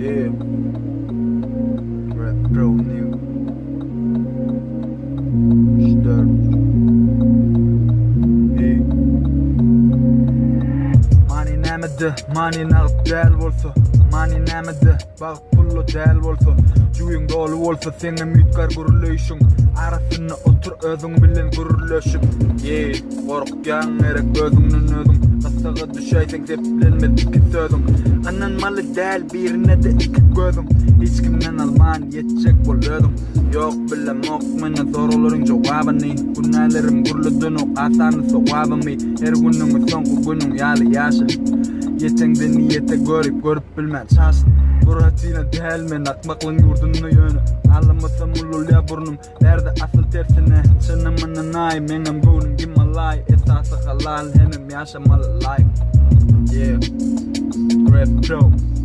Yeah. Rap Pro nigga. 3-4. Hey. Many nämede, many nagt däl bolsa, many nämede, bagt pully däl bolsa, jübiň doly bolsa, seňem üýtgär gürleýşiň, arasynda otur özüň bilen gürleşip, yeah, gorkýaň gerek özüňden özüň, gyssaga düşäýseň seplenmez iki sözüň, ynanmaly däl birine-de iki gözüň, hiç kimden alman ýetjek bol özüň, ýok bilemok menden soraglaryň jogabyny, günälerim gürledenok asany sogabymy, her günüňi soňky günüň ýaly ýaşa, ýeteňde niýete görip görüp bilmän çaşyp, Buratino däl men akmaklyň ýurdunda ýöne, alamasam ulalýar burnum, bärde asyl tersine, çynym ynanaý meňem göwnüm gimalaý, esasy halal hemem ýaşamaly laýyk, yeah, rap pro.